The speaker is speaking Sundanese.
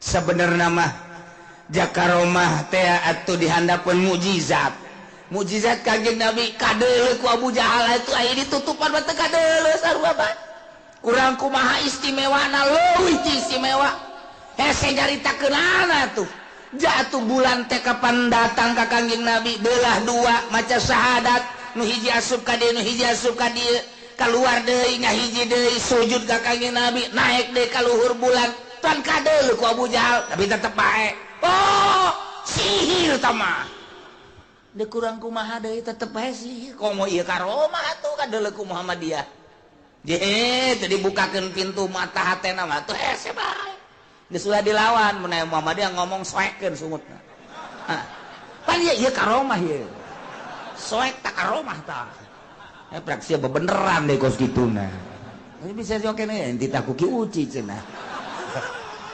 Sebenarnya mah jakaromah teh atuh dihandapeun mukjizat. Mukjizat Kanjeng Nabi kadeuleu ku Abu Jahal itu aya ditutupan mah teu kadeuleu sarua bae. Kurang kumaha istimewana, leuwih ti istimewa. Hese nyaritakeunana tuh. Jatuh bulan teh kapan datang ka Kanjeng Nabi, belah dua, maca syahadat, nu hiji asup ka dieu, nu hiji asup ka dieu, keluar deui, ngahiji deui, sujud ka Kanjeng Nabi, naik deui ka luhur bulan. Tuan kadeuleu ku Abu Jahal, tapi tetep bae. Oh, sihir tah mah. Deuk kurang kumaha deui, tetep bae sihir. Komo ieu karomah atuh kadeuleu ku Muhammadiyah. Je, tadi dibukakeun pintu mata hatena mah tuh hese bae. Geus ulah dilawan, mun aya Muhammadiyah ngomong soekeun sungutna. Hah. Pan ieu ieu karomah ieu. Soek tak karomah tah. Eh, praksi bebeneran deh kos kituna. Ini bisa joke nih, titah ku Ki Uci cenah.